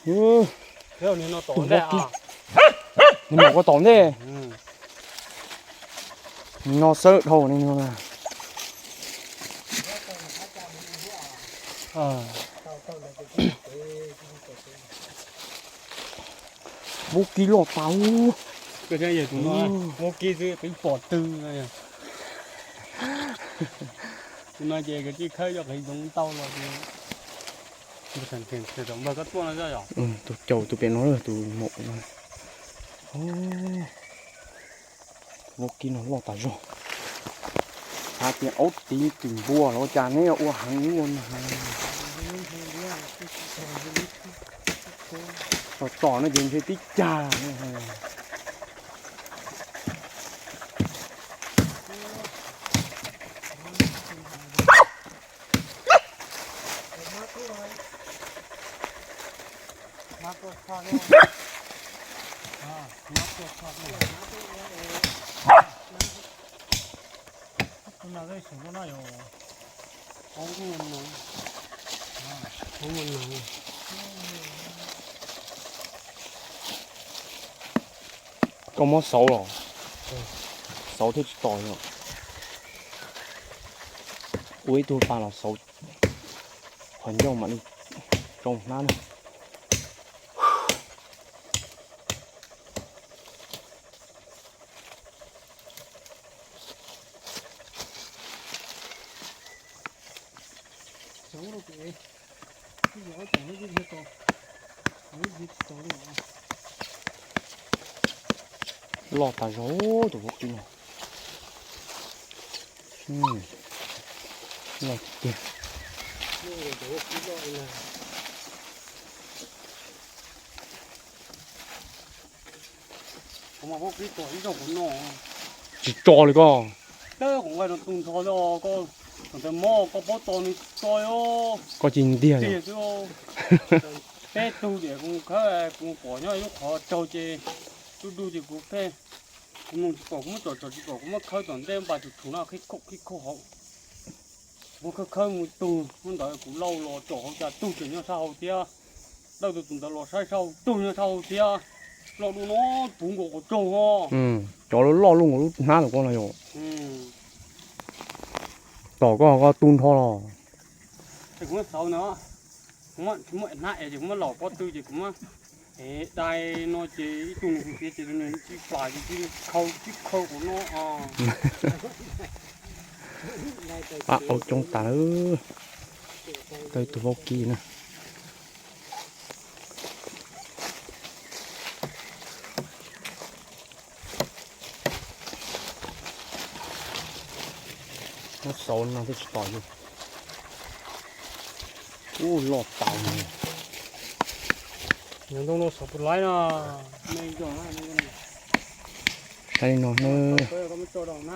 Tus vaub kib, nws mam koj tom ntej. Nws no xawb dhau ne no. Vaub kib loj tas. Vaub kib xwb peb pom twg no. Tus no ces koj tsis khawb yog qhov zoov ntau los. Tus caum tus pem no, tus maum no. Vaub kib no loj tas zog. Xav tias aub tiv tim npua los ua cas neb ua heev ua no. Tom tom no ces ntshe tib cag. Koj muab xauv los? Xauv thiaj tsis tos yom. Ua ib tug pas los xauv qhov ncauj mam li tsoo hnab na. Loj tas zog tus vaub kib no. Loj tiag. Tsis tso li koj. Teb kuv nqaij no tu nrho li os, koj tseem tes mob koj paub tos nws tso os. Koj tsis ntiag tiag xwb. Peb tug tias kuv khawb kuv pom nyob ib lub qhov raug ces du du ces kuv pheej, kuv mus tsis pom kuv muab tsom, tsom tsis pom kuv muab khawb tom ntej npas tshum tshum no khib khauj khib khauj hauv. Muab khawb khawb mus tug muab ntawd kuv lauj los tsom hauv cas tug tseem nyob sab hauv thiab. Dawj tus tus ntawd los saib sab hauv tug nyob sab hauv thiab. Loj lub no puv nkaus qhov rooj ho. Cov loj loj lub nkaus lub hnab ntawm koj no yom. Tom koj koj tu nrho los. Ces kuv muab xauv no, kuv muab hnab es ces kuv muab laum pob tw ces kuv muab ev dai no ces ib tug nws hu tiav ces nws tsis plam ces tsis khau tsis khau kuv no. Pab aub coob tas lawm. Tau ib tug vaub kib na. Muab xauv no thiaj tsis tos yus. Ub, loj tas li. Ntoo no xauv puas laib no. Saib li no na.